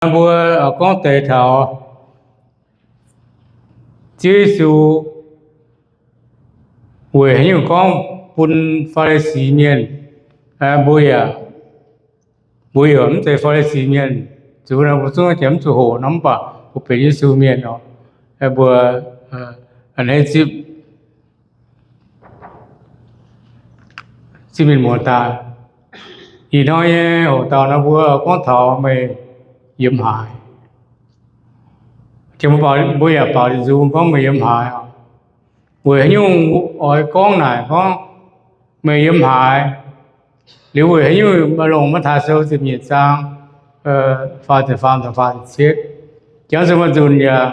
Mbuo gorngv deix taux Ziouv Yesu weic haaix nyungc gorngv bun Faa^li^si Mienh, mbuo yaac, mbuo yaac mv zeiz Faa^li^si Mienh, zuqc naaiv mbuo zungv jiex mv zuqc hoqc nor, mv baac mbuo benx Yesu Mienh oc. Mbuo a'hneiv zipv, zipv mienh muoz daaih. Ih hnoi nyei hoc dauh nor mbuo gorngv taux meih yiem haaix. Mbuo yaac baaux nzung gorngv meih yiem haaix oc. Weic haaix nyungc oix gorngv naaic gorngv meih yiem haaix, liuz weic haaix nyungc maaih longc Matv^taai Sou ziepc nyeic zaang faah ziepc faam taux faah ziepc cietv. Jangx zuqc maaih nzunc yaac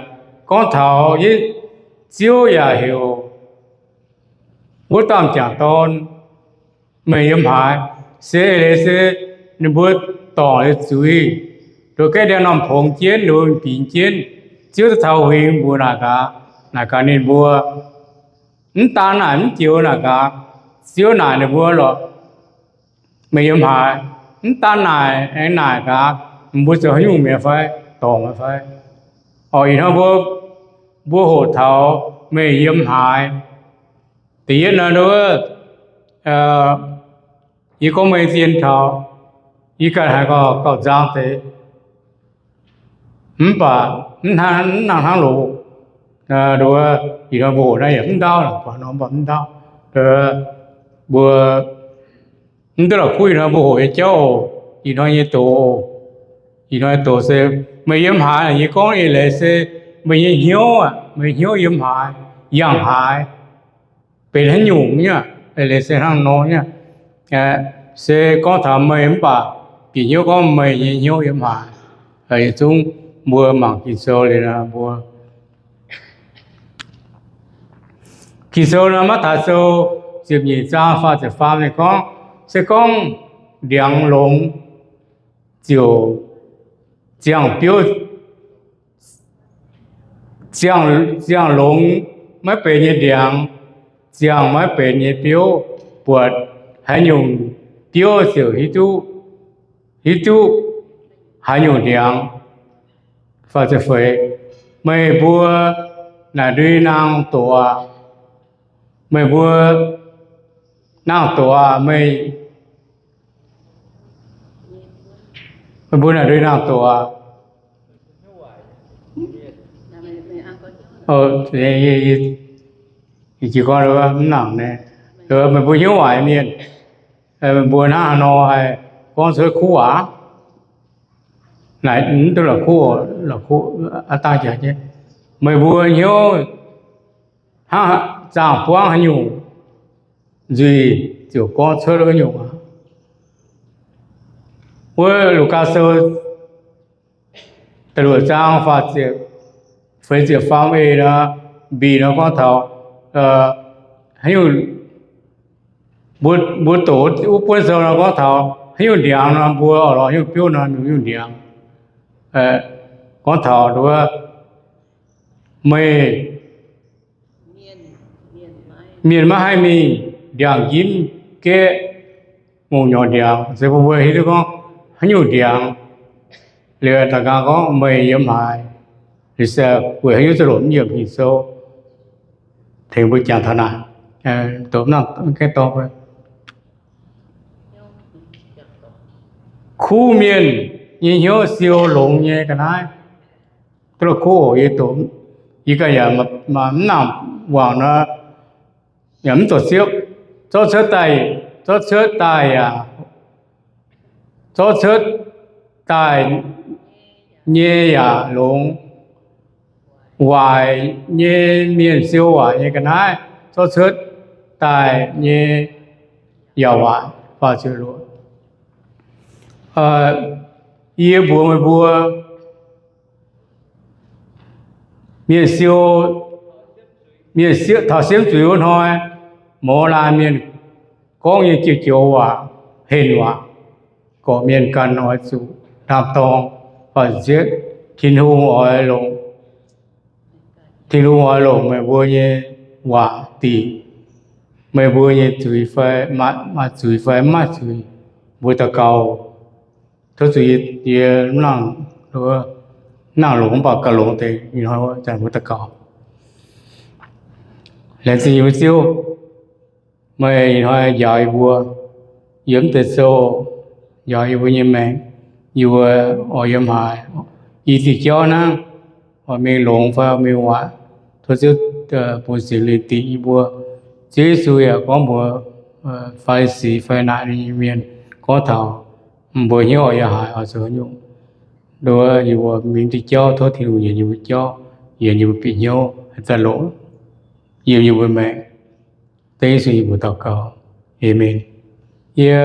gorngv taux Ziouv yaac heuc wuov dauh m'jangc dorn, meih yiem haaix, se eix leiz se ninh mbuo dorngc liuz zuiz, nduov gaeqv ndiangx-normh pongx jienv, ninh mbuo bingx jienv, Ziouv daaih taux huingx mbuox naaic gaax, naaic gaax ninh mbuo, mv daan naaic mv joux naaic gaax, Ziouv naaic ninh mbuo lorqc, meih yiem haaix, mv daan naaic aengx naaic gaax, mbuo zoux haaix nyungc mi'aqv fai, dorngc mi'aqv fai. Oc, ih hnoi mbuo, mbuo hoqc taux meih yiem haaix. Da'yietv nor, nduov, yie gorngv meih zien taux, yie ganh haiz gauh nzang deix, mv baac mv nangc hnangv loz. Nduov, ih hnoi mbuo hoqc naaiv yaac mv ndaauv, mv baac mv ndaauv. Mbuo mv duqv la'kuqv ih hnoi mbuo hoqc nyei jauv oc. Ih hnoi nyei doz, ih hnoi doz se meih yiem haaix, yie gorngv eix leiz se meih nyei hnyouv aqv, meih hnyouv yiem haaix, yangh haaix, benx haaix nyungc nyei, eix leiz se hnangv nor nyei. Se gorngv taux meih mv baac bieqc hnyouv gorngv meih nyei hnyouv yiem haaix. Yietc zungv mbuo mangc Ging-Sou liuz nor mbuo Ging-Sou nor, Matv^taai Sou ziepc nyeic zaang faah ziepc faam ninh gorngv, se gorngv ndiangx longx ziouc ziangh biouv, ziangh, ziangh longx maiv benx nyei ndiangx, ziangh maiv benx nyei biouv, buatc haaix nyungc biouv ziouc hiuv duqv, hiuv duqv haaix nyungc ndiangx. Faah ziepc feix, meih mbuo naaic ndui naang doqc aqv. Meih mbuo naang doqc aqv. Meih, meih mbuo naaic ndui naang doqc aqv. Yie jiex gorngv mv nangc, meih mbuo hnyouv waaic mienh, meih mbuo hnangv haaix nor haih gorngv cuotv kuv waac? Naaic mv duqv la'kuqv, la'kuqv aav dangh jaax jienv. Meih mbuo hnyouv hnangv zaangh buangv haaix nyungc nzuih ziouc gorngv cuotv wuov nyungc aqv. Wuov Lugaa Sou da'luoqc zaang faah ziepc feix ziepc faam eix nor, mbic nor gorngv taux haaix nyungc, mbuo doqc wuov buonv sou nor gorngv taux haaix nyungc ndiangx nor mbuo oix lorz haaix nyungc biouv nor mingh haaix nyungc ndiangx. Gorngv taux nduov, meih mienh maiv haih mingh ndiangx-njimv gaeqv ngongh nyorx ndiangx. Se bun mbuo hiuv duqv gorngv haaix nyungc ndiangx. Liuz da'nqaang gorngv meih yiem haaix, liuz se weic haaix nyungc zuqc longc mv yiemc Ging-Sou tengx mbuo jangx taux naaic. Doqc mv nangc gaengh dorng. Kuv mienh nyei hnyouv siou longx nyei ga'naaiv. Duqv la'kuqv oc. Yie doqc, yie ganh yaac mv nangc wangc nor, yaac mv zoux siepv. Zorqv cuotv daaih, zorqv cuotv daaih yaac, zorqv cuotv daaih nyei yaac longx. Waaic nyei mienh siou waaic nyei ga'naaiv, zorqv cuotv daaih nyei yaac waaic. Yie mbuox meih mbuo, mienh siou, mienh taux siemv zuiz wuov hnoi, mouz laanh mienh gorngv nyei joux waac, henh waac, gorqv-mienh ganh oix zuqc ndaam-dorng. Faah ziepc cietv, Tin-Hungh oix longc, Tin-Hungh oix longc meih mbuo nyei waac dingc meih mbuo nyei zuiz fai, maaih zuiz fai mv maaih zuiz. Mbuo daux gaux, tov zuqc yie mv nangc nangc longx mv baac gauh longx deix. Ih hnoi mbuo daux gaux. Laengz zingh yie mbuo Ziouv, meih ih hnoi njaaux yie mbuo yiem deix sou, njaaux yie mbuo nyei maengc, yie mbuo oix yiem haaix, i diuh jauv hnangv, oix mingh longx fai mingh waaic. Tov Ziouv bun Singx Lingh dingc yie mbuo. Ziouv Yesu yaac gorngv mbuox Faa^li^si fai naaic ninh nyei mienh gorngv taux, mbuo hnyouv oix yiem haaix, oix zoux haaix nyungc. Nduov yie mbuo mingh diuh jauv, tov Tin-Hungh yienc yie mbuo jauv, yienc yie mbuo bieqc hnyouv haih daaih longx yiem yie mbuo maengc. Dengv Yesu nyei mbuox daux gaux, aamen. Yie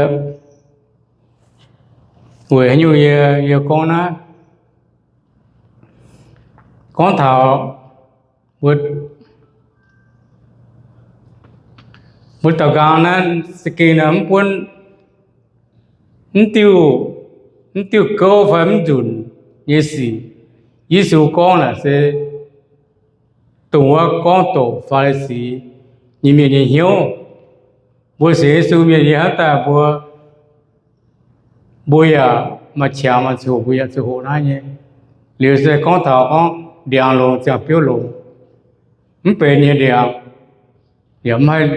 weic haaix nyungc yie, yie gorngv naaiv, gorngv taux mbuo daux gaux naaiv za'gengh mv buonv mv diuh, mv diuh gouv fai mv nzunc nyei sic. Yesu gorngv naaic se dongh wuov gorngv doqc Faa^li^si nyei mienh nyei hnyouv. Mbuo sienx Yesu mienh yie hnamv daaih mbuo, mbuo yaac maaih qangx maaih ziangh hoc mbuo yaac ziangh hoc naaiv nyei. Liuz se gorngv taux gorngv ndiangx longx ziangh biouv longx, mv benx nyei ndiangx, yaac mv haih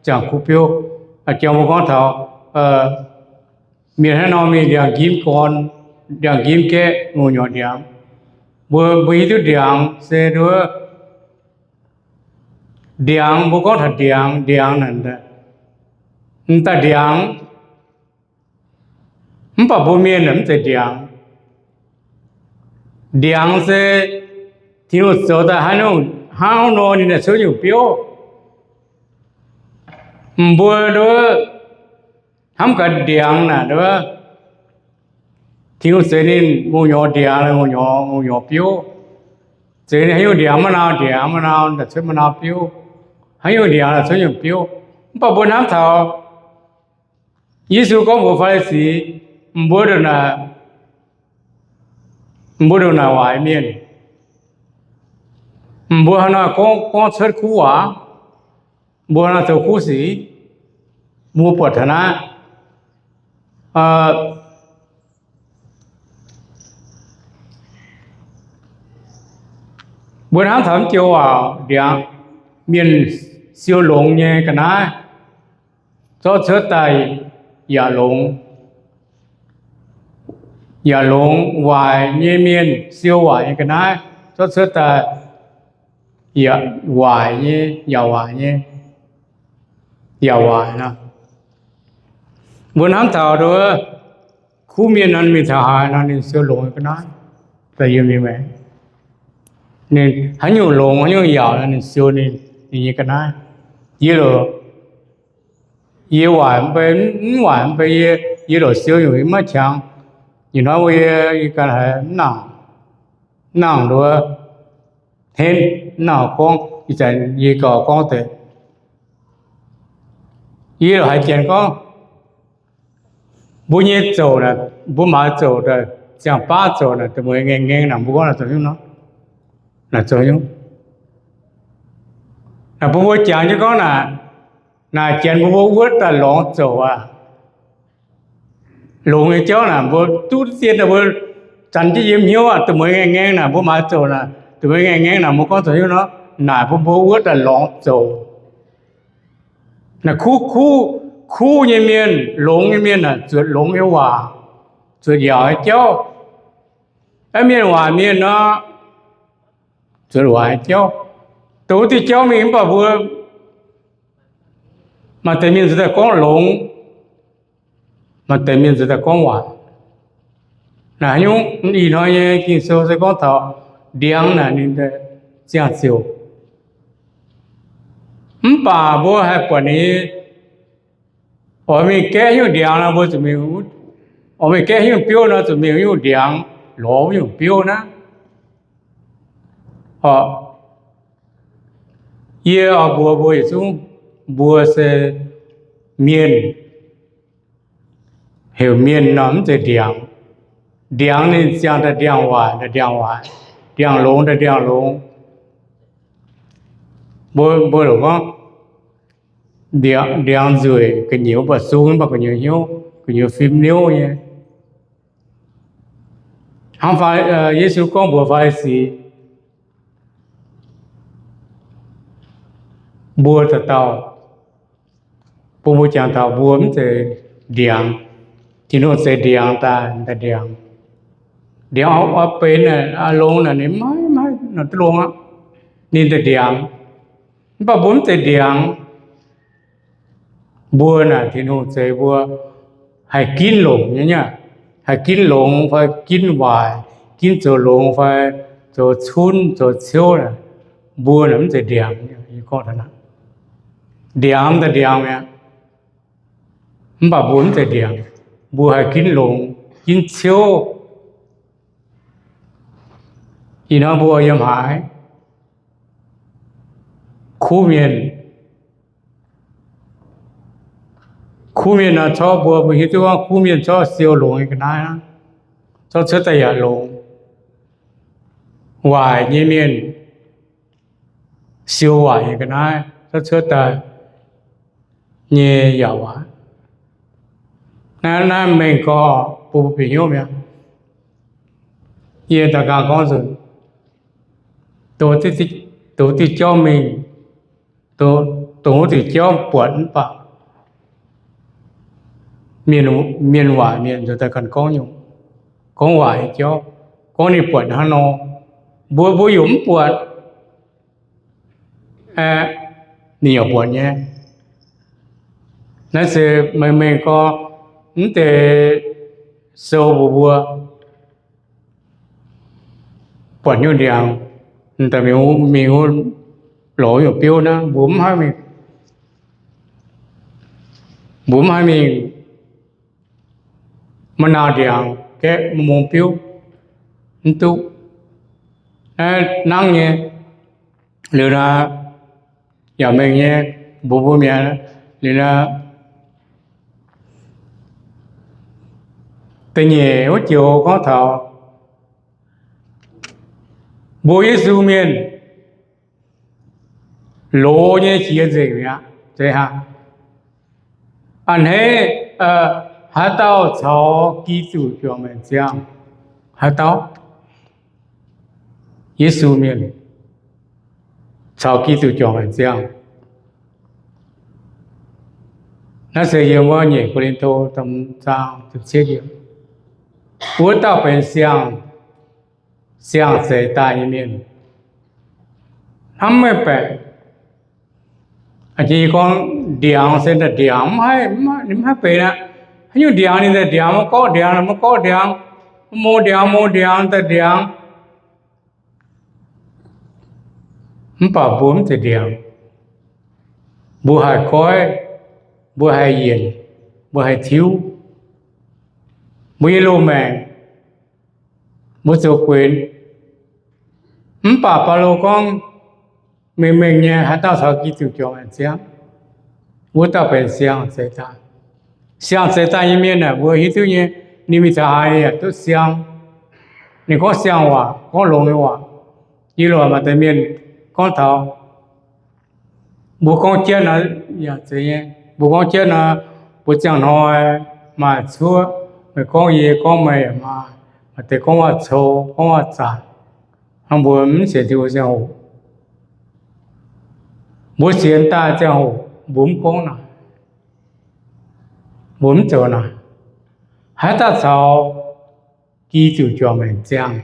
ziangh kuv biouv. Jangx mbuo gorngv taux mienh hnangv nor mingh ndiangx-nqimv gorn, ndiangx-nqimv gaeqv, ngongh nyorx ndiangx. Mbuo, mbuo hiuv duqv ndiangx se nduov, ndiangx, mbuo gorngv taux ndiangx, ndiangx naaic, m'daaih ndiangx, mv baac mbuo mienh mv zeiz ndiangx. Ndiangx se Tin-Hungh zoux daaih haaix nyungc, hnangv nor ninh daaih cuotv nyungc biouv. Mbuo nduov hnamv gaax ndiangx naaic nduov, Tin-Hungh zeix ninh ngongh nyorx ndiangx, ngongh nyorx, ngongh nyorx biouv. Zeix ninh haaix nyungc ndiangx, maiv nau ndiangx, maiv nau daaih cuotv maiv nau biouv. Haaix nyungc ndiangx daaih cuotv nyungc biouv. Mv baac mbuo hnamv taux Yesu gorngv mbuox Faa^li^si, mbuo ndongc naaic, mbuo ndongc naaic waaic mienh, mbuo haaix nor gorngv, gorngv cuotv kuv waac, mbuo haaix nor zoux kuv sic, mbuo buatc taux naaiv. Mbuo hnamv taux mv joux waac ndiangx, mienh siou longx nyei ga'naaiv, zorqv cuotv daaih yaac longx, yaac longx. Waaic nyei mienh siou waaic nyei ga'naaiv zorqv cuotv daaih yaac waaic nyei, yaac waaic nyei, yaac waaic nor. Mbuo hnamv taux nduov kuv mienh nor mingh taux haaix nor ninh siou longx nyei ga'naaiv daaih yiem ninh maengc. Ninh haaix nyungc longx haaix nyungc yaauc nor ninh siou ninh, ninh nyei ga'naaiv. Yie loc, yie waaic mv bei, mv waaic mv bei, yie, yie loc siou nyungc yie maiv qangx. Ih hnoi mbuo yie, yie ganh haiz mv nangc, mv nangc nduov henv, mv nangc gorngv. Ih zanc yie gauh gorngv deix, yie loc haiz janx gorngv, mbuo nyei zouc naaic, mbuo maaiz zouc daaih, ziangh baav zouc naaic, da'mueiz ngaengc ngaengc naaic, mbuo gorngv naaic zoux nyungc nor, naaic zoux nyungc. Naaic bun mbuo jangx jienv gorngv naaic, naaic janx mbuo mbuo wuov daaih lorngx zouc aqv. Longx nyei jauv naaic mbuo duqv dien naaic mbuo zanc jienv yiem hnyouv aqv, da'mueiz ngaengc ngaengc naaic mbuo maaiz zouc naaic, da'mueiz ngaengc ngaengc naaic mbuo gorngv zoux nyungc nor, naaic bun mbuo wuov daaih lorngx zouc. Naaic kuv, kuv, kuv nyei mienh, longx nyei mienh naaic zuotc longx nyei waac, zuotc yaauc nyei jauv. Aeqv, mienh waaic mienh nor, zuotc waaic nyei jauv. Dongh wuov diuh jauv mingh mv baac mbuo maaih deix mienh zuqc daaih gorngv longx, maaih deix mienh zuqc daaih gorngv waaic. Naaic haaix nyungc ih hnoi nyei Ging-Sou se gorngv taux ndiangx naaic ninh ziangh ziouc. Mv baac mbuo haih buatc ninh oix mingh gaeqv nyungc ndiangx nor, mbuo zuqc mingh, oix mingh gaeqv nyungc biouv nor, zuqc mingh nyungc ndiangx, lorz nyungc biouv naaiv. Yie oix mbuox mbuo yietc zungv, mbuo se mienh, heuc mienh nor mv zeiz ndiangx. Ndiangx ninh ziangh daaih ndiangx-waaic daaih ndiangx-waaic, ndiangx-longx daaih ndiangx-longx. Mbuo, mbuo longc gorngv ndiangx nzueic, gu'nyuoz mv baac sung, mv baac gu'nyuoz hnyouv, gu'nyuoz fim niouv nyei. Hnangv Yesu gorngv mbuox Faa^li^si, mbuo dauh dauh, bun mbuo jangx taux mbuo mv zeiz ndiangx. Tin-Hungh zeix ndiangx daaih, daaih ndiangx. Ndiangx oix benx longx naaic, ninh maiv, maiv nor duqv longx aqv. Ninh daaih ndiangx. Mv baac mbuo mv zeiz ndiangx. Mbuo naaic Tin-Hungh zeix mbuo haih ginv longx nyei, haih ginv longx fai ginv waaic, ginv zoux longx fai zoux cunv zoux ciouv. Mbuo naaic mv zeiz ndiangx. Ndiangx daaih ndiangx mi'aqv. Mv baac mbuo mv zeiz ndiangx. Mbuo haih ginv longx, ginv ciouv. Ih hnoi mbuo yiem haaix? Kuv mienh. Kuv mienh nor corc mbuo, mbuo hiuv duqv gorngv kuv mienh corc siou longx nyei ga'naaiv hnangv. Corc cuotv daaih yaac longx. Waaic nyei mienh siou waaic nyei ga'naaiv, corc cuotv daaih nyei yaac waaic. Naaiv, naaiv mengh gorx bun mbuo bieqc hnyouv mi'aqv. Yie daaih nqaang gorngv nzunc, dongh diuh jauv mingh, dongh wuov diuh jauv buatc mv baac mienh waaic mienh nzuonx daaih ganh gorngv nyungc, gorngv waaic nyei jauv, gorngv ninh buatc hnangv nor, mbuo, mbuo yaac mv buatc. Aeqv, ninh yaac buatc nyei. Naaiv se mengh mengh gorx mv deix sou mbuox mbuo buatc nyungc ndiangx, daaih mingh, mingh wuov lorz nyungc biouv naaiv, mbuo mv haih mingh, mbuo mv haih mingh maiv naanh ndiangx gaeqv maiv mungh biouv, mv duqv. Naaiv nangv nyei, liuz naaiv yaac mengh nyei, mbuox mbuo mi'aqv. Liuz naaiv da'nyeic wuov joux gorngv taux mbuo Yesu mienh loz nyei qiex nzengc mi'aqv. Zeiz hnangv, a'hneiv, haaix dauh caux Giduc juangc maengc ziangh? Haaix dauh? Yesu mienh caux Giduc juangc maengc ziangh. Naaiv se yiem wuov nyeic Ko^lin^to zaang ziepc cietv yiemc, wuov dauh benx siang, siang-zeix daaih nyei mienh. Hnamv meih baeqc, yie gorngv ndiangx se daaih ndiangx, mv haih, ninh mv haih benx aqv. Haaix nyungc ndiangx ninh daaih ndiangx, maiv gorngv ndiangx, maiv gorngv ndiangx, maiv mungh ndiangx, mungh ndiangx, daaih ndiangx. Mv baac mbuo mv zeiz ndiangx. Mbuo haih goiv, mbuo haih yienc, mbuo haih tiuv, mbuo nyei loz-maengc, mbuo zoux guenx. Mv baac Baulo gorngv, mengh mengh nyei, haaix dauh caux Giduc juangc maengc ziangh, wuov dauh benx siang-zeix daaih. Siang-zeix daaih nyei mienh aeqv, mbuo hiuv duqv nyei, ninh mingh taux haaix ninh yaac duqv siang. Ninh gorngv siang waac, gorngv longx nyei waac. Yie loc maaih deix mienh gorngv taux, mbuo gorngv jienv naaiv yaac zeiz nyei. Mbuo gorngv jienv naaiv, mbuo ziangh hnoi maaih cuotv, meih gorngv yie, gorngv meih yaac maaih. Maaih deix gorngv waac-cou, gorngv waac-zanc, hnangv mbuo mv sienx Tin-Hungh ziangh hoc, mbuo sienx daaih ziangh hoc mbuo mv gorngv naaic, mbuo mv zoux naaic. Haaix dauh caux Giduc juangc maengc ziangh,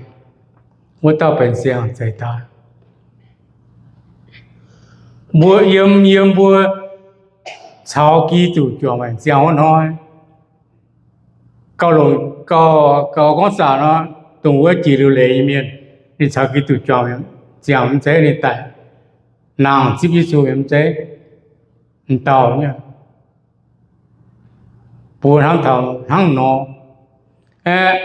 wuov dauh benx siang-zeix daaih. Mbuo yiem, yiem mbuo caux Giduc juangc maengc ziangh wuov hnoi, gauh longc, gauh, gauh gorngv zanc nor, dongh wuov jiex liuz leiz nyei mienh, ninh caux Giduc juangc ziangh mv zeiz ninh daic nangc zipv Yesu mv zeiz, m'dauh nyei. Mbuo hnamv taux hnangv nor, aeqv,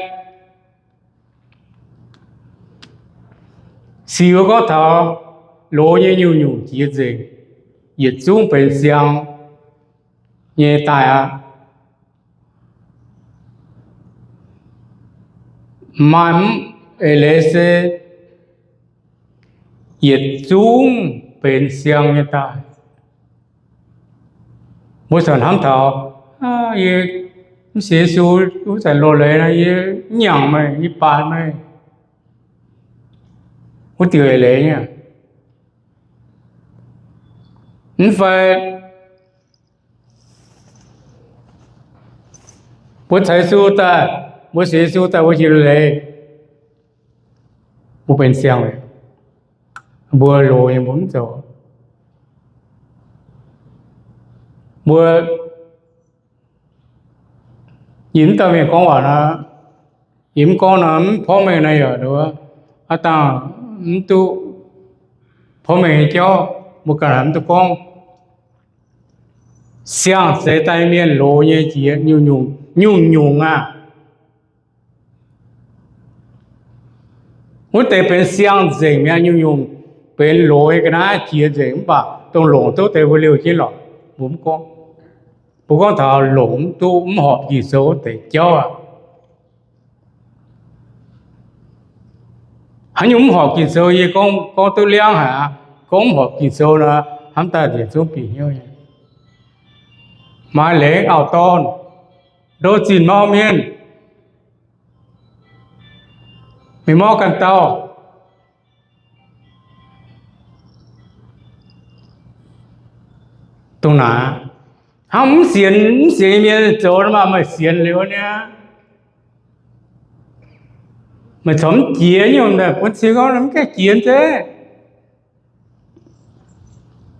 sic wuov gorngv taux loz nyei nyungc-nyungc jiex nzengc, yietc zungv benx siang nyei daaih aqv. Maaih mv eix leiz se yietc zungv benx siang nyei daaih. Mbuo corc hnamv taux, yie Mv sienx Yesu, wuov zanc loz-leiz nor, yie mv nyaangc meih, yie baanx meih. Wuov diuc eix leiz nyei. Mv fai mbuo caux Yesu daaih, mbuo sienx Yesu daaih, mbuo hieh loz-leiz, mbuo benx siang-leiz. Mbuo loz nyei, mbuo mv zoux. Mbuo, yie mv dauh mienh gorngv waac nor, yie mv gorngv nor, mv porv mengh nor yaac nduov, aav dangh mv duqv porv mengh nyei jauv, mbuo ganh haiz mv duqv gorngv. Siang-zeix daaih mienh loz nyei jiex nyungc-nyungc, nyungc-nyungc aqv. Wuov deix benx siang-nzengc mi'aqv. Nyungc-nyungc benx loz nyei ga'naaiv jiex nzengc, mv baac dongh longc duqv deix mbuo liouh jienv lorqc, mbuo mv gorngv. Mbuo gorngv taux longc mv duqv, mv horpc Ging-Sou wuov deix jauv aqv. Haaix nyungc mv horpc Ging-Sou, yie gorngv, gorngv duqv liangv haic aqv. Gorngv mv horpc Ging-Sou nor, hnamv daaih nziex zungv bieqc hnyouv nyei. Maaih leiz auv-dorn, ndo zinh mauv mienv, mienh mauv ganh dauh. Dongh naaic, hnangv mv sienx, mv sienx nyei mienh zoux maah, meih sienx liuz niaa, meih corc mv jiex nyungc daaih bun cing gorngv mv gaengh jiex zeiv.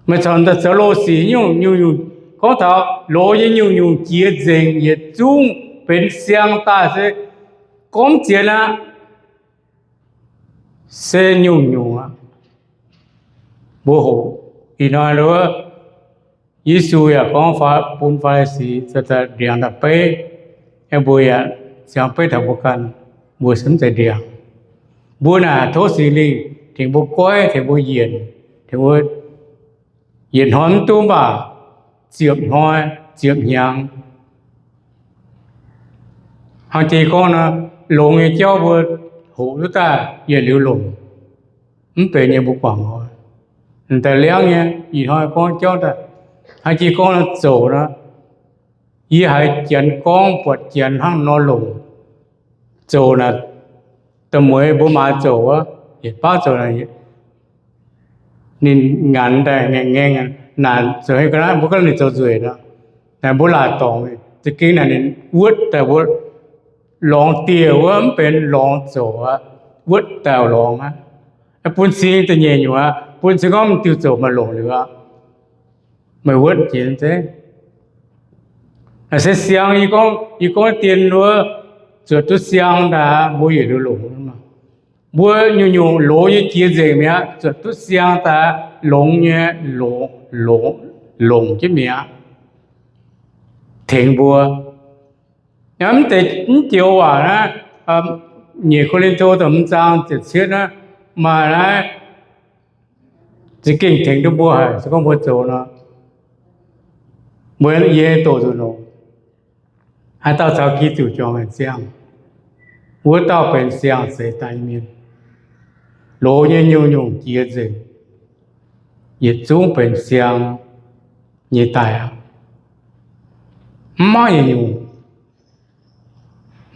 Meih corc daaih zoux loz-sic nyungc, nyungc-nyungc gorngv taux loz nyei nyungc-nyungc jiex nzengc yietc zungv benx siang daaih se gorngv mv jiex aqv. Se nyungc-nyungc aqv. Mbuo hoqc ih hnoi wuov, Yesu yaac gorngv bun Faa^li^si ndiangx da'beiv, mbuo yaac ziangx beiv taux mbuo ganh, mbuo se mv zeiz ndiangx. Mbuo naaic tov Singx Lingh tengx mbuo goiv, tengx mbuo yienc, tengx mbuo yietc hnoi mv duqv mv baac ziepc hnoi, ziepc hnyangx. Hnangv jiex gorngv nor, longx nyei jauv mbuo hoqc duqv daaih yietc liuz longc, mv benx nyei mbuo guangc oc. Daaih liangv nyei, ih hnoi gorngv jauv daaih, hnangv jiex gorngv nor, zoux nor, yie haiz janx gorngv buatc janx hnangv nor longc. Zoux naaic, da'mueiz mbuo maaiz zoux wuov, yietc baav zoux naaic, ninh nganx daaih ngaengc ngaengc, naaic zoux haaix ga'naaiv mbuo gorngv ninh zoux nzueic nor, naaic mbuo laaic dorngc, za'gengh naaic ninh wuotv daaih mbuo lorngx dieh wuov mv benx lorngx zoux aqv, wuotv daaih lorngx aqv. Bun cing da'nyeic nyungc aqv, bun cing gorngv m'diuh zoux maaih longc liuz aqv. Meih wuotv jiex zeiv. Naaic se siang, yie gorngv, yie gorngv dien wuov, zuotc duqv siang daaih mbuo yietc liuz longc. Mbuo nyungc-nyungc loz nyei jiex nzengc mi'aqv, zuotc duqv siang daaih longx nyei, longc, longc jienv mi'aqv. Tengx mbuo. Mv deix, mv joux waac naaiv, Nyic Ko^lin^to da'hmz zaang ziepc cietv naaiv, maaih naaiv za'gengh tengx duqv mbuo haic, se gorngv mbuo zoux nor, mbuo yie doqc nzunc longc. Haaix dauh caux Giduc juangc ziangh, wuov dauh benx siang-zeix daaih nyei mienh. Loz nyei nyungc-nyungc jiex nzengc, yietc zungv benx siang nyei daaih aqv. Mv mangv yietc nyungc,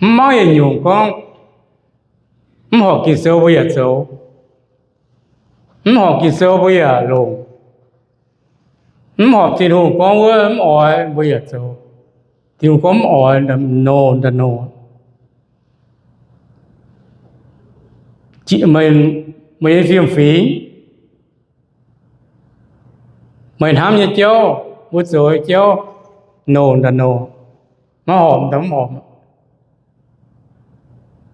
mv mangv yietc nyungc gorngv mv horpc Ging-Sou mbuo yaac zoux, mv horpc Ging-Sou mbuo yaac longc, mv horpc Tin-Hungh gorngv wuov mv oix mbuo yaac zoux. Tin-Hungh gorngv mv oix, noz daaih noz. Meih nyei fiem-fingx, meih hnamv nyei jauv, mbuo zoux nyei jauv, noz daaih noz, maiv horpc daaih mv horpc,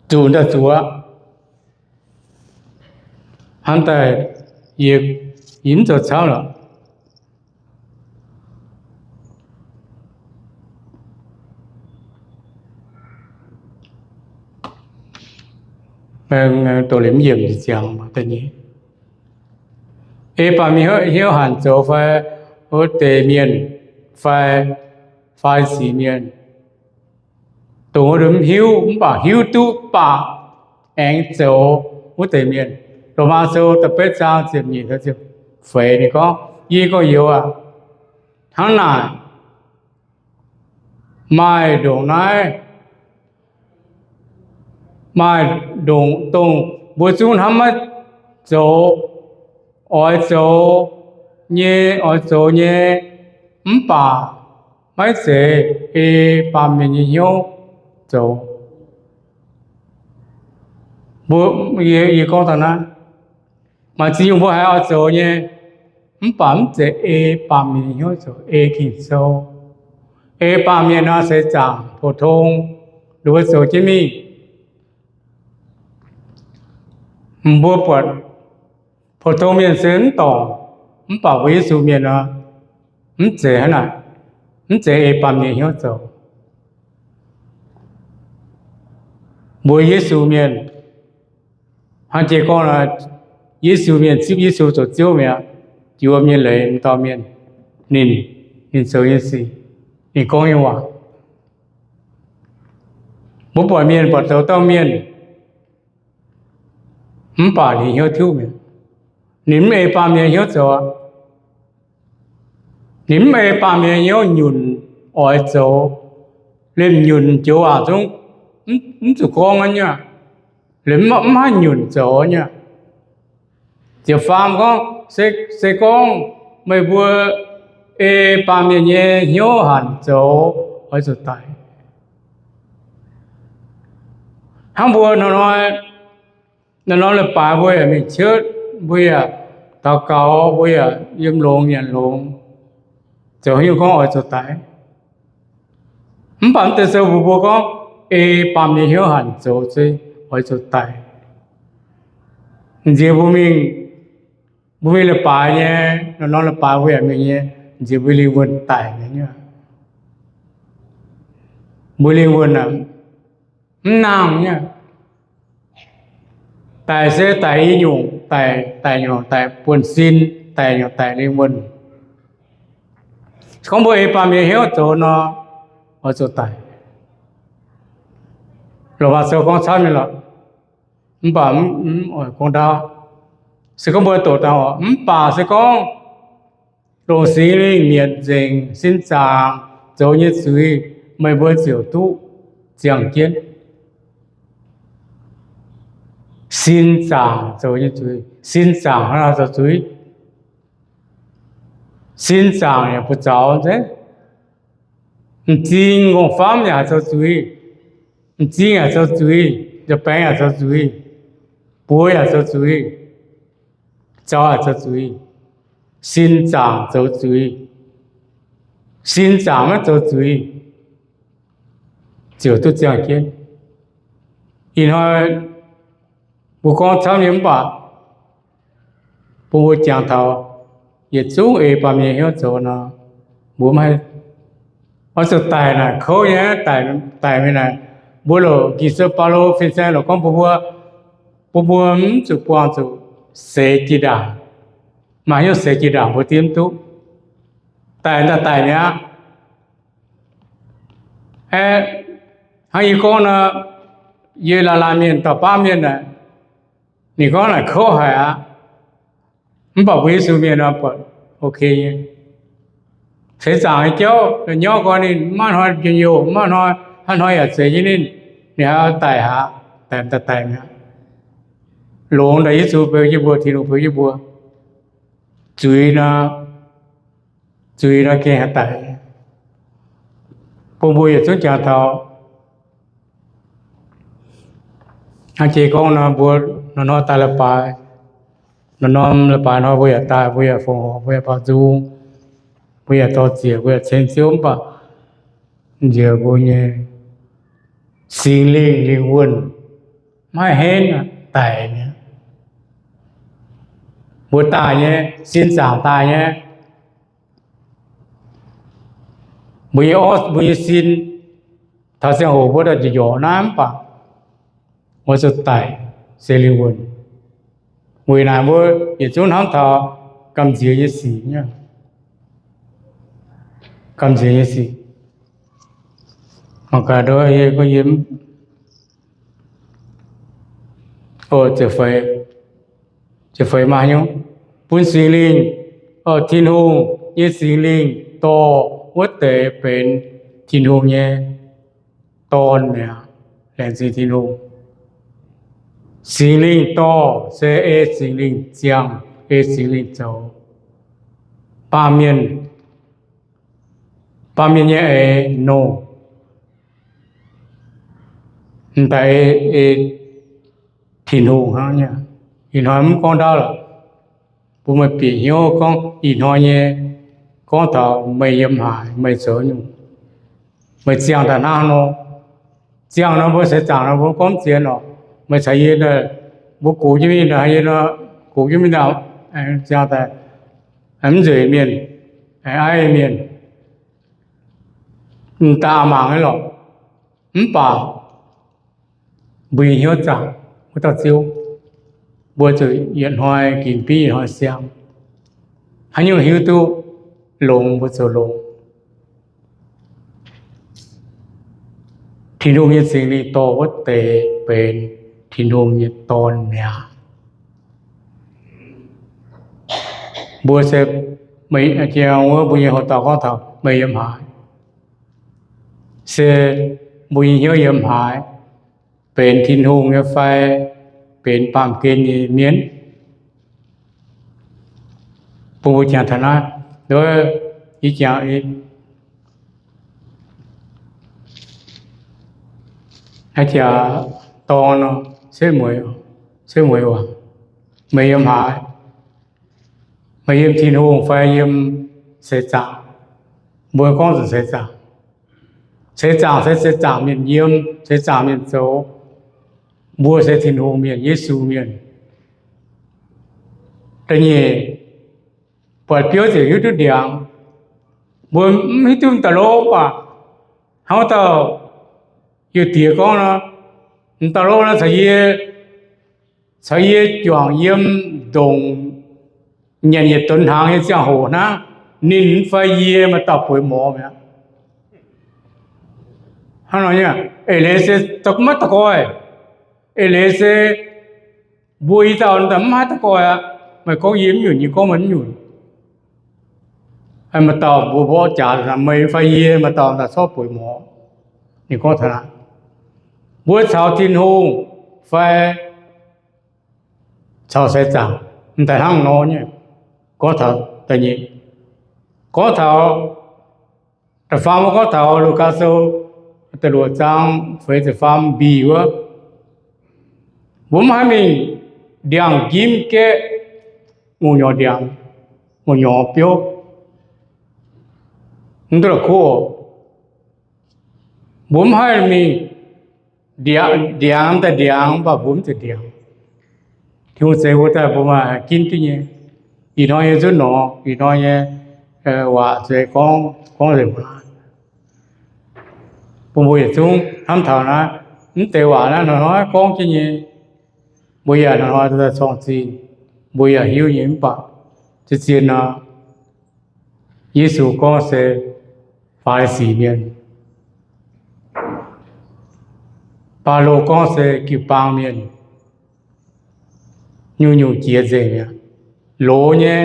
zuqc daaih zuqc. Hnangv daaih yie, yie mv zoux camv lorqc. Doqc liuz mv yiemc ziangx da'nyeic. Ei baac mingh hnyouv hanc zoux fai wuov deix mienh fai Faa^li^si Mienh, dongh wuov mv hiuv mv baac hiuv duqv baac aengx zoux wuov deix mienh. Lomaa Sou da'betv zaang ziepc nyeic, ziepc feix ninh gorngv, yie gorx-youz aac, hnangv naaic Maaih ndongc naaiv, maaih ndongc dongh mbuo zungv hnamv maiv zoux, oix zoux nyei, oix zoux nyei, mv baac maiv zeiz ei baamh mienh nyei hnyouv zoux. Mbuo, yie gorngv daaih naaiv, maaih ziex nyungc mbuo haiz oix zoux nyei, mv baac mv zeiz ei baamh mienh nyei hnyouv zoux, ei Ging-Sou. Ei baamh mienh nor se zaangc pou-tong, ninh mbuo zoux jienv mingh. Mbuo buatc pou-tong mienh se mv dorngc, mv baac mbuo Yesu mienh nor, mv zeiz hnangv naaic, mv zeiz ei baamh mienh hnyouv zoux. Mbuo Yesu mienh, hnangv jiex gorngv, Yesu mienh zipv Yesu zoux Ziouv mi'aqv, juox mienh leiz m'dauh mienh, ninh, ninh zoux nyei sic, ninh gorngv nyei waac. Mbuo buatc mienh buatc zoux dauh mienh, mv baac ninh hnyouv tiuv mi'aqv. Ninh mv ei baamh mienh hnyouv zoux aqv. Ninh mv ei baamh mienh hnyouv nyunc oix zoux, liemh nyunc joux waac zungv mv zuqc gorngv aqv nyei, liemh mv haih nyunc zoux nyei. Ziepc faam gorngv, se gorngv meih mbuo ei baamh mienh nyei hnyouv hanc zoux, oix zuqc daic. Hnangv mbuo hnoi-hnoi, norm-norm leiz-baaix mbuo yaac mingh cietv, mbuo yaac daux gaux, mbuo yaac yiem longx nyanc longx, zoux haaix nyungc gorngv oix zuqc daic. Mv baac mv deix sou mbuox mbuo gorngv ei baamh mienh hnyouv hanc zoux se oix zuqc daic. Nziex mbuo mingh, mbuo mingh leiz-baaix nyei, norm-norm leiz-baaix mbuo yaac mingh nyei, nziex mbuo lingh wuonh daic nyei. Mbuo lingh wuonh aeqv, mv nangh nyei. Daic se daic i nyungc, daic, daic nyungc daic buonv-sin, daic nyungc daic lingh wuonh. Gorngv mbuo ei baamh mienh hnyouv zoux nor, oix zuqc daic. Loz-Maa Sou gorngv camv nyei lorqc, mv baac mv oix gorngv ndaauv. Se gorngv mbuo doqc daaih oc, mv baac se gorngv longc Singx Lingh mietc nzengc sin zaangc zoux nyei zuiz, meih mbuo ziouc duqv ziangh jienv. Sin zaangc zoux nyei zuiz, sin zaangc hnangv haaix zoux zuiz? Sin zaangc yaac buoz-zaux zeiv. M'zing ngongh famv yaac haih zoux zuiz. M'zing yaac zoux zuiz. Nza-baengx yaac zoux zuiz. Buoz yaac zoux zuiz. Zaux yaac zoux zuiz. Sin zaangc zoux zuiz. Sin zaangc maiv zoux zuiz, ziouc duqv ziangh jienv. Ih hnoi mbuo gorngv camv nyei mv baac bun mbuo jangx taux yietc zungv ei baamh mienh hnyouv zoux nor, mbuo maiv oix zuqc daic naaic kouv nyei, daic mingh naaic. Mbuo loc Ging-Sou Baulo fin-saeng loc gorngv mbuo, bun mbuo mv zuqc buangh zuqc seix jiex ndaangc. Maaih hnyouv seix jiex ndaangc mbuo diev mv duqv. Daic daaih daic mi'aqv. Hnangv yie gorngv nor, yie laanh laanh mienh dauh baav mienh naaic, ninh gorngv naaic kouv haic aqv. Mv baac mbuo Yesu mienh nor buatc ok nyei. Seix zaangc nyei jauv, nyorqv nqoi ninh, mv maaih hnoi njien-youh, mv maaih hnoi, haaix hnoi yaac zeiz jienv ninh, ninh haiz daic haic, daic daaih daic mi'aqv. Longx daaih Yesu beu jienv mbuo, Tin-Hungh beu jienv mbuo. Zuiz nor, zuiz nor gengh haih daic. Bun mbuo yietc zungv jangx taux. Hnangv jiex gorngv nor, mbuo norm-norm daaih leiz-baaix, norm-norm leiz-baaix hnoi mbuo yaac daaih, mbuo yaac fongc horc, mbuo yaac baaux nzung, mbuo yaac dor-ziec, mbuo yaac ceng Ziouv, mv baac nziex mbuo nyei Singx Lingh lingh wuonh maiv henv daic mi'aqv. Mbuo daaih nyei, sin zaangc daaih nyei. Mbuo nyei orv, mbuo nyei sin, taux ziangh hoc mbuo daaih njorc naaiv mv baac oix zuqc daic se lingh wuonh. Weic naaic mbuo yietc zungv hnamv taux gamh nziex nyei sic, gamh nziex nyei sic. Mangc gaax, yie, yie, ziepc feix, ziepc feix maaih nyungc, bun Singx Lingh, Tin-Hungh nyei Singx Lingh dorh wuov deix benx Tin-Hungh nyei Dorn mi'aqv, laengz zingh Tin-Hungh. Singx Lingh dorh se ei Singx Lingh ziangh, ei Singx Lingh zoux. Baamh mienh, baamh mienh nyei eix nongh, m'daaih ei, ei Tin-Hungh hnangv nyei. Ih hnoi mv gorngv ndaauv lorqc. Bun meih bieqc hnyouv gorngv ih hnoi nyei, gorngv taux meih yiem haaix, meih zoux nyungc, meih ziangh daaih hnangv nor. Ziangh nor mbuo seix zaangc nor mbuo gorngv mv zien oc. Meih caux yie, mbuo gox jienv mingh, gox jienv mingh, ziangh daaih mv nzueic mienh, aiv mienh, m'daaih mangc nyei lorqc. Mv baac mbuo nyei hnyouv zaangc wuov dauh Ziouv, mbuo zuqc yietc hnoi ginc bieiv yietc hnoi siang. Haaix nyungc hiuv duqv longx mbuo zoux longx. Tin-Hungh nyei Singx Lingh dorh wuov deix benx Tin-Hungh nyei dorn mi'aqv. Mbuo se, meih, wuov mbuo nyei hoc dauh gorngv taux meih yiem haaix, se mbuo nyei hnyouv yiem haaix, benx Tin-Hungh nyei fai benx baamh gen nyei mienh? Bun mbuo jangx taux naaiv, yie jangx, aa jaax dorn, setv mueiz, setv mueiz waac, meih yiem haaix? Meih yiem Tin-Hungh fai yiem seix zaangc? Mbuo gorngv zuqc seix zaangc. Seix zaangc se seix zaangc mienh yiem, seix zaangc mienh zoux. Mbuo se Tin-Hungh mienh, Yesu mienh. Da'nyeic, buatc biouv ziouc hiuv duqv ndiangx. Mbuo mv hiuv duqv m'daaih lov mv baac hnangv wuov dauh youh diex gorngv nor, m'daaih lov nor caux yie, caux yie juangc yiem ndongc nyanc yietc donx hnaangx nyei ziangh hoc hnangv, ninh fai yie maaih dauh bueix morz mi'aqv. Hnangv nor nyei, eix leiz se maiv daux goih. Eix leiz se mbuo i dauh daaih mv haih daux goih aqv. Meih gorngv yie mv nyunc, yie gorngv meih mv nyunc. Maaih dauh mbuo mborqv jaax meih fai yie, maaih dauh daaih corc bueix morz. Ninh gorngv taux naaic, mbuo caux Tin-Hungh fai caux seix zaangc m'daaih hnangv nor nyei. Gorngv taux da'nyeic, gorngv taux da'faam wuov, gorngv taux Lugaa Sou da'luoqc zaang feix ziepc faam mbic wuov, mbuo mv haih mingh ndiangx-njimv gaeqv ngu'nyuoz ndiangx, ngu'nyuoz biouv, mv duqv la'kuqv. Mbuo mv haih mingh ndiangx, ndiangx daaih ndiangx, mv baac mbuo mv zuqc ndiangx. Tin-Hungh zeix mbuo daaih mbuo maaih ginv duqv nyei. Ih hnoi nyei nzunc nor, ih hnoi nyei waac se gorngv, gorngv nzengc mbuo naaiv. Bun mbuo yietc zungv hnamv taux naaiv, mv deix waac naaiv hnoi-hnoi gorngv jienv nyei. Mbuo yaac hnoi-hnoi daaih corng zingh, mbuo yaac hiuv nyei. Mv baac zien-zien nor, Yesu gorngv se Faa^li^si mienh, Baulo gorngv se jiu-baang mienh, nyungc-nyungc jiex nzengc mi'aqv, loz nyei.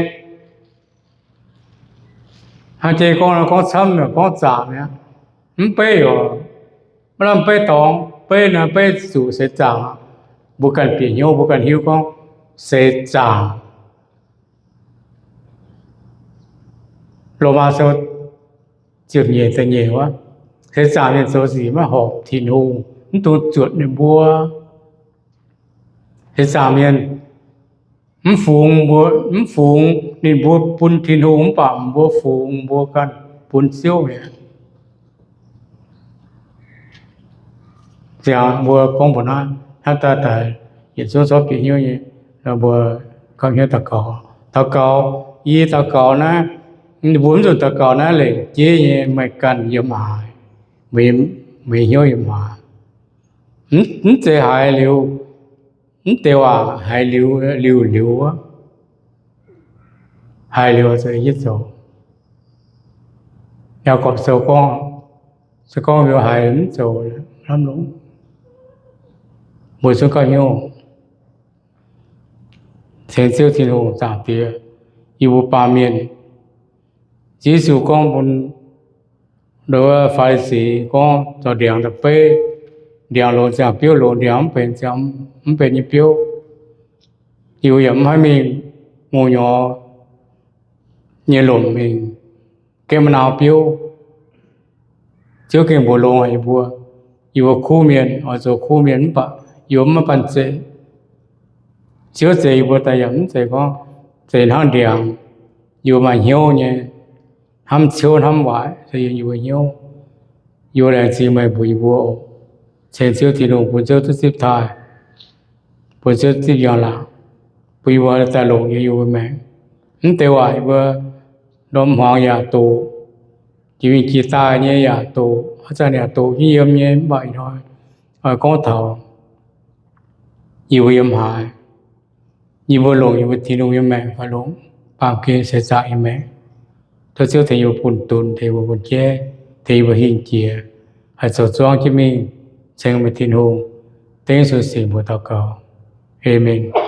Hnangv jiex gorngv, gorngv camv, gorngv zaangc mi'aqv. Mv beiv oc, maiv lamh beiv dorngx. Beiv naaiv beiv zuqc seix zaangc. Mbuo ganh bieqc hnyouv, mbuo ganh hiuv gorngv seix zaangc. Lomaa Sou ziepc nyeic da'nyeic wuov, seix zaangc mienh zoux sic maiv horpc Tin-Hungh, mv dungx zuotc ninh mbuo. Seix zaangc mienh mv fungx mbuo, mv fungx ninh mbuo bun Tin-Hungh, mv baac mbuo fungx mbuo ganh bun Ziouv mi'aqv. Ziangx mbuo gorngv mbuox naaiv, hnangv daaih daaih yietc zungv zorqv bieqc hnyouv nyei, mbuo gauh hnyouv daux gaux. Daux gaux, yie daux gaux naaiv, mbuo mv zuqc daux gaux naaiv lengc jeiv nyei, meih ganh yiem haaix, meih hnyouv yiem haaix. Mv zeiz haiz liuz, mv deix waac haiz liuz, liuz, liuz wuov, haiz liuz se yie zoux. Yaagorpc Sou gorngv, se gorngv liuz haiz mv zoux, hnamv longx, mbuo zungv gauh hnyouv. Ceng Ziouv Tin-Hungh, Zaangc Diex, yie mbuo baamh mienh, Yesu gorngv bun Nduov Faa^li^si gorngv, Zorc ndiangx da'beiv, ndiangx longx ziangh biouv longx, ndiangx mv benx ziangh mv benx nyei biouv. Yie mbuo yaac mv haih mingh ngongh nyorx nyei lomc mingh gaeqv maiv nau biouv. Ziouv gengh mbuox longx haic yie mbuo. Yie mbuo kuv mienh oix zoux kuv mienh mv baac yie mbuo mv maaih banh zeic. Ziouv zeix yie mbuo daaih yaac mv zeiz gorngv zeix hnangv ndiangx. Yie mbuo maaih hnyouv nyei, hnamv ciouv hnamv waaic, yie mbuo hnyouv. Yie mbuo laengz zingh meih mbuox yie mbuo oc. Ceng Ziouv Tin-Hungh bun Ziouv duqv zipv taaih, bun Ziouv zipv njang-laangc, bun yie mbuo daaih longc nyei yie mbuo maengc. Mv deix waac yie mbuo ndorm hmuangx yaac doqc, jiex mingh jiex daaih nyei yaac doqc, haaix zanc yaac doqc jienv yiem nyei, mv baac ih hnoi oix gorngv taux yie mbuo yiem haaix. Yie mbuo longc yie mbuo Tin-Hungh nyei maengc fai longc baamh gen seix zaangc nyei maengc. Tov Ziouv tengx yie mbuo bun dunx, tengx yie mbuo bun jeiv, tengx yie mbuo hingh jiex, haih zoux zuangv jienv mingh ceng meih Tin-Hungh. Dengv Yesu nyei mbuox daux gaux. Aamen.